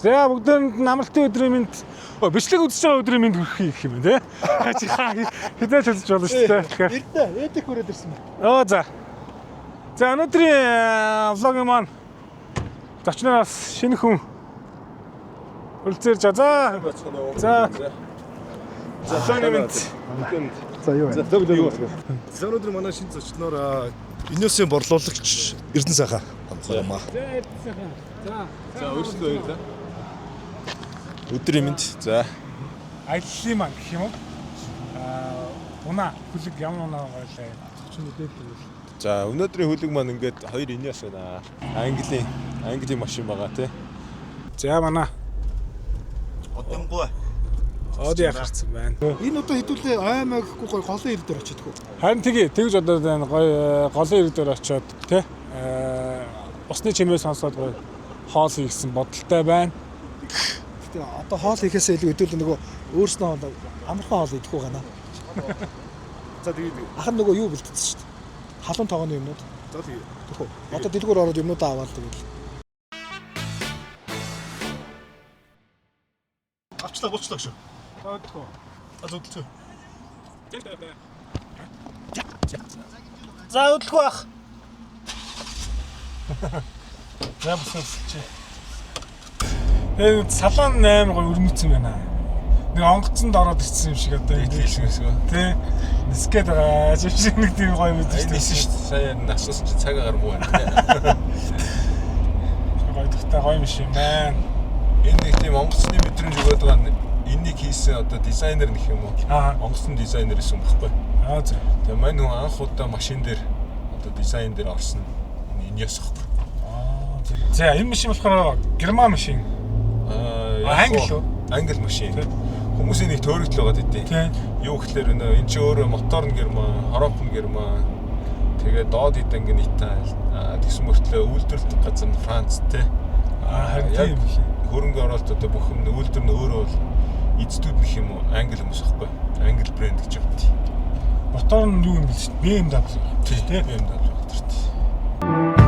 За бүгдээрэнд нь амралтын өдрийн мэнд бичлэг үзэж байгаа өдрийн мэнд хүргэе гэх юм тий. Хизээ ч үзэж болно шүү дээ. Тэгэхээр Эрдэнэ эдик хүрээд ирсэн байна. Оо за. За өнөөдрийн vlog-ын маань зочноос шинэ хүн үлзэрж за. За. За vlog-ын мэнд. За юу вэ? За өнөөдөр манай шинэ зочноор Инёсын борлуулагч Эрдэнэ сайхан хамтлаа юм аа. За Эрдэнэ сайхан. За. За өөрсдөө баярлалаа. Өдрийн мэнд. За. Аяллаа маань гэх юм уу? Аа унаа хүлэг ямар унаа байлаа. Зочин мэдээлэл өгвөл. За өнөөдрийн хүлэг маань ингээд хоёр Ineos байна. Английн машин байгаа тий. За манай Одонгой. Од яхарсан байна. Энэ удаа хэдүүлээ ой мой гэхгүй гой голын ирэг дээр очиадгүй. Харин тгий тэгж бодоод байна. Гоё голын ирэг дээр очиод тий усны чимээ сонсоод гоё хоол хийхсэн бодолтой байна. Гэтэ одоо хоол хийхээсээ илүү хэдүүлээ нөгөө өөрснөө амархан хоол идэхгүй гана. За тэгээд Ах нь нөгөө юу бэлтсэн шүү дээ. Халуун тогооны юмнууд. за тэгээд Тэхүү. Одоо дэлгүүр ороод юмнуудаа аваад тэгэл. авчлаа буцлаа шүү. Тоодгүй. А зүдэлцөө. За өдлөхгүй ах. За босч. Тэгээд салаан 8 гоё өрмөцсөн байна. Нэг онгоцонд ороод ирсэн юм шиг одоо ингэ Хэлсэн юм. тий. Нисгээд байгаа юм шиг нэг тийм гоё мэдэж Энэ нисэн шүү дээ. Сая энэ асуусан чинь цаг агаар муу байна. Гоё тухтай гоё юм шиг юм байна. Энэ нэг тийм онгоцны мэдрэмж өгöd байгаа нь энэнийг хийсэн одоо дизайнер нэх юм уу? Аа. Онгоцны дизайнер гэсэн юм баггүй. Аа зөв. Тэгээ мань хүн анх удаа машин дээр одоо дизайн дээр орсон энэ Ineos байхгүй. Аа зөв. За энэ машин болохоор герман машин. Аа Англи үү? Англи машин. Тий. Хүмүүсийн нэг төөрөгдөл байгаа дий. Тий. Юу гэхлээр нөө эн чинь өөрөө мотор нь герман, хороп нь герман. Тэгээ доод иданг нь Итали. Аа тэгсэн мөртлөө үйлдвэрлэдэг газар нь Франц те. Аа харин тийм юм шиг. Хөрөнгө оруулалт одоо бүх юм үйлдвэр нь өөрөө бол эцдүүд нэх юм уу? Англи хүмүүс байхгүй. Англи брэнд гэж явд. Мотор нь юу юм бэл шүү дээ. BMW. Тий, Тий. BMW мотор тий.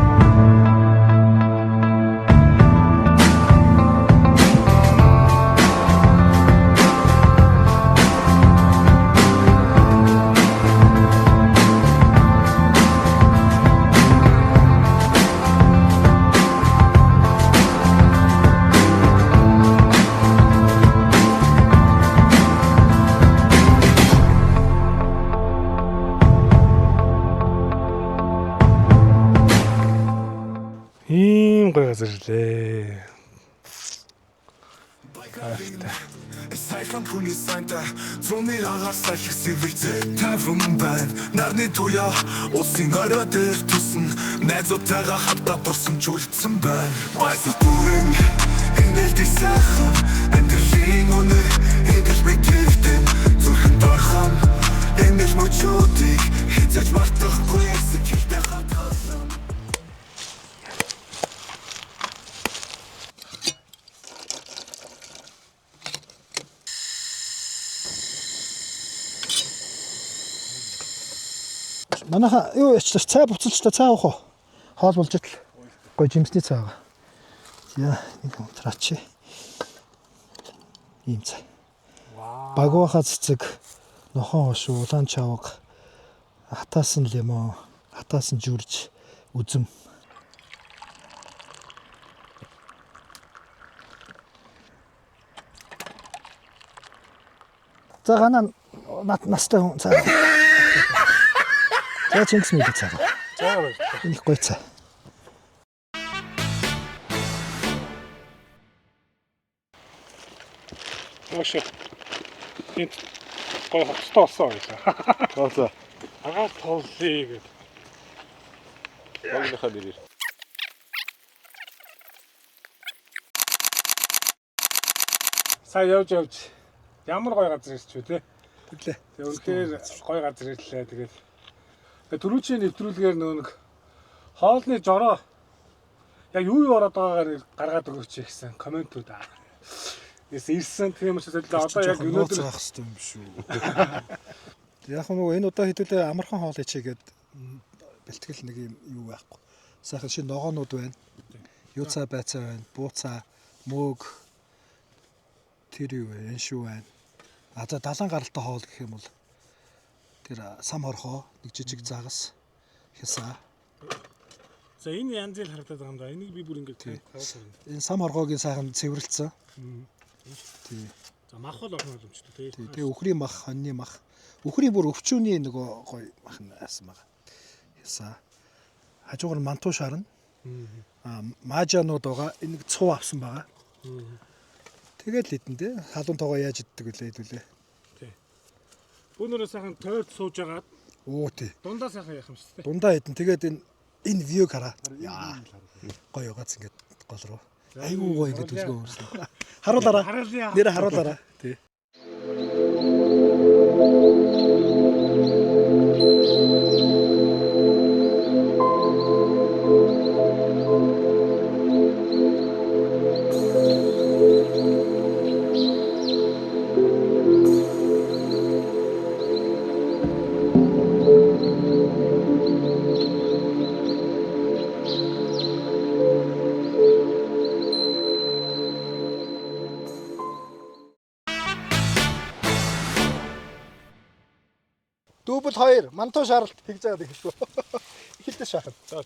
Ийм гоё газар лээ. Сайхан түүний сайнтай зүүнний агаар салхи сэвэрцээ тавин байна. Нарны туяа улсын орой дээр тусан найзуудтайгаа хамтдаа турсан ч үлдсэн байна. Баясаг бүрэн инээлтэй сайхан амьдралын үнэ эдэл мэдэрдэн зүрхэнд орхон инээл мөчүүдийг хизээж мартахгүй сэтгэлдээ хатгалсан. Манайха юу яачлаа цай буцалчлаа цай авах уу? Хоол болж итл. Гой жимсний цай байгаа. За нэг унтраач. Ийм цай. Багваха цэцэг, нохон хошуу, улаан чавга, хатаасан лимон, хатаасан жүрж, үзэм. За ганаа настай хүн цай. За Чингис мэдээ цай. За баярлалаа. Энэ их гоё цай. Өөшөө. Энд гоё хоцтой болсон байлаа. За. Агаар туллыг гэд. Багийнхаа нэрээр. Сая явж явж ямар гоё газар ирч үү те. Тэглээ. Тэгээ үнэхээр гоё газар ирлээ. Тэгээд тэгээ түрүүчийн нэвтрүүлгээр нөгөө нэг хоолны жороо яг юу юу ороод байгаагаар гаргаад өгөөч гэсэн комментүүд аа. Тэс ирсэн тийм учраас л одоо яг өнөөдөр авах хэрэгтэй юм шүү. Яг нөгөө энэ удаа хэдүүлээ амархан хоол ичээгээд бэлтгэл нэг юм юу байхгүй. Сайхан шинэ ногоонууд байна. Юу цаа байцаа байна. Бууцаа, мөөг, Тэр юу вэ? Энэ шүү байна. А за далайн гаралтай хоол гэх юм бол тэр сам хорхоо, нэг жижиг загас хясаа. За энэ янз янз харагдаад байгаа юм да. Энийг би бүр ингээд хараад байна. Энэ сам хорхоогийн сайхан цэвэрлсэн. Тий. За мах бол орох боломжтой тий. Тий. Тэгээ үхрийн мах, хоньны мах. Үхрийн бүр өвчүүний нөгөө гоё мах нь асан байгаа. Хясаа. Хажуугаар мантуу шарна. А маажанууд байгаа. Энийг цуу авсан байгаа. Тэгээд л идэн дээ. Халуун тоогоо яаж иддэг вүлээ хэдүүлээ. Бүүнөрөө сайхан тойрд сууж агаад Оо тий. дундаа сайхан яах юм шүү дээ. Дундаа идэн. Тэгээд энэ view-г хараа. Яа. Гоё гац ингээд гол руу. Айгуу гоё ингээд төлгөө өөрсөн. Харуулаараа. Харуулъя. Нэрэ харуулаараа. Тий. Дүүбэл 2 мантуу шаралт тэгж байгаа гэх шүү. Эхэлдэ шахах. За.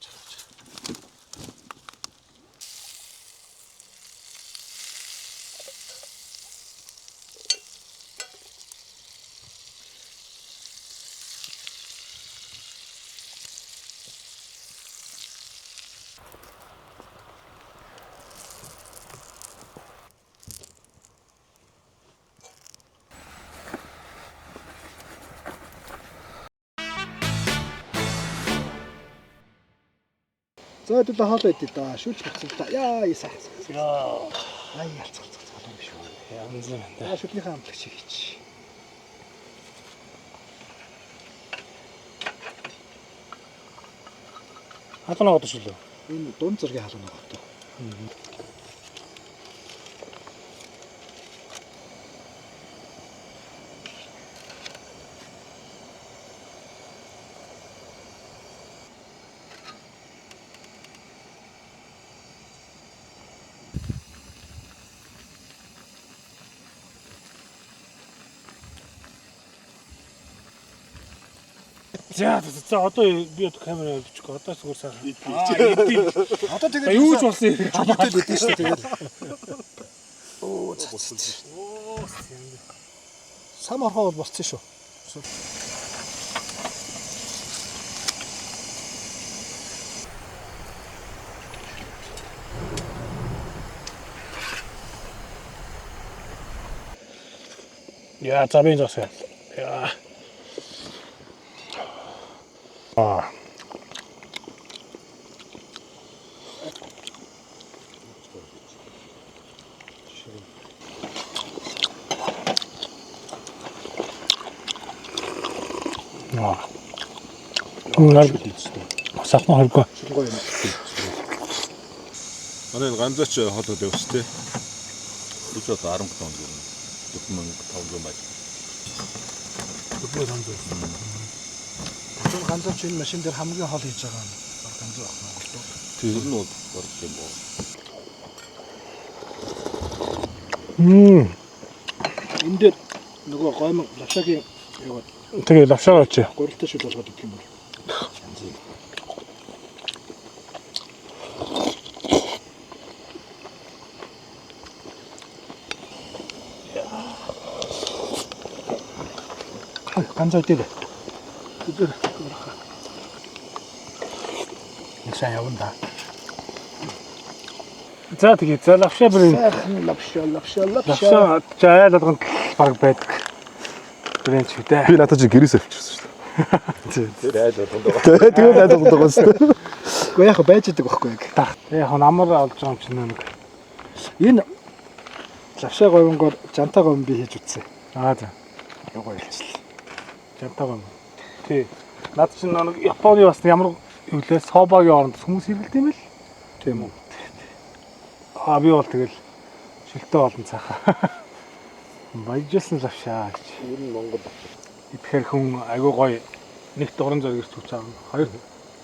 За хэдүүлээ хоол идэ да. Шүлж буцсан да. Яа яа сайхан. Яа. Ай ялцгалцал халуун биш үү. Янз юм байна. За шүлнийхээ амтлагч хийч. Халуун ногоо шүү лөө. Энэ дунд зэргийн халуун ногоотой. За за одоо би одоо камера бичихгүй одоо зүгээр сайхан. Аа Одоо идэв. тэгээд Юу ч болсон юм. Чөлөөтэй л идэв шүү тэгээд. Оо за, за, за. Сам орхоо бол болцсон шүү. Яа за би зогсоо. Яа. Аа. Аа. Нэр сахна харгүй. Гоё юм. Манай энэ ганзаач хоолоод явж тээ. Би ч одоо 10 тонн гэрнэ. 4500 маяг. Тэр ганцаач энэ машин дээр хамгийн хол хийж байгаа нь баг ганцаа байх Монголд. Тэр нь бол бараг юм боо. Мм. Энэ дээр нөгөө гоймон лавшаагийн яваад Тэгээ лавшаа очив. гурилтай шүл болгоод идэх юм бол. Ганцаа дээр. Дээр. Нэг сайн явна да. За тэгээ за лавшаа брэнд. Сайхан лавшаа, лавшаа, лавшаа. Лавшаа айл болгонд баг байдаг. Брэнд шүү дээ. Би надад чи гэрээс авчирсан шүү Зэ. Тэр айл болгонд байгаа. дээ. Тэгээд айл болгодог байсан шүү дээ. Гэхдээ яг байж идэг байхгүй яг. Дарах. Яг намар олж байгаа юм чинь нэг. Энэ лавшаа говьнгоор жантаа говь би хийж үтсэн. Аа за. Гоё хэлчихлээ. Жантаа юм. Тий. Над чинь нэг Японы бас ямар юу лээ собагийн оронд хүмүүс хэрэглэдэг юм л. Тийм үү. Аа би бол тэгэл шилтэй олон цааха. Баяжсэн лавшаа гэж. Ер нь Монгол Идэхээр хүн айгүй гоё нэгт уран зориг ирч хүч аав. Хоёр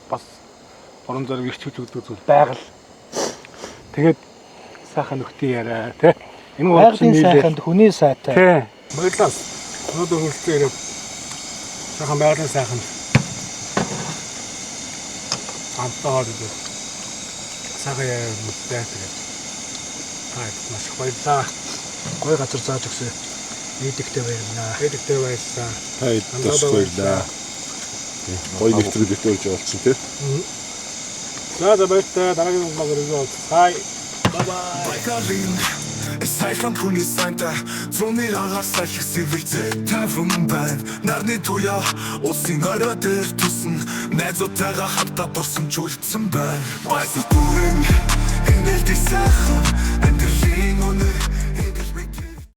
бас уран зориг ирч хүч өгдөг зүйл байгаль. Тэгээд сайхан нөхдөй яриа тий. Энэ гурав чинь Байгалийн нийлээд сайханд хүний сайтай. Тий. Баярлалаа. Өнөөдөр хүрэлцэн ирээд сайхан байгалийн сайхан амттай хоол идээд сайхан яриа нүдтэй тэгээд та маш их баярлалаа. Гой газар зааж өгсөн. Нийтэгтэй баярлалаа. Хэдэгтэй баярлалаа. Та хэд бас баярлаа. Гоё нэвтрүүлэгт орж олцсон тий. За за баяртай. Дараагийн удаа уулзцаая. Байгалийн сайхан хүний сайнтай зуны агаар салхи сэвэгцээ таван байна. Нарны туяа улсын орой дээр түсэн найзуудтайгаа хамтдаа дурсамж үлдсэн байна. Баясаг бүрэн инээлтэй сайхан амьдралын үнэ.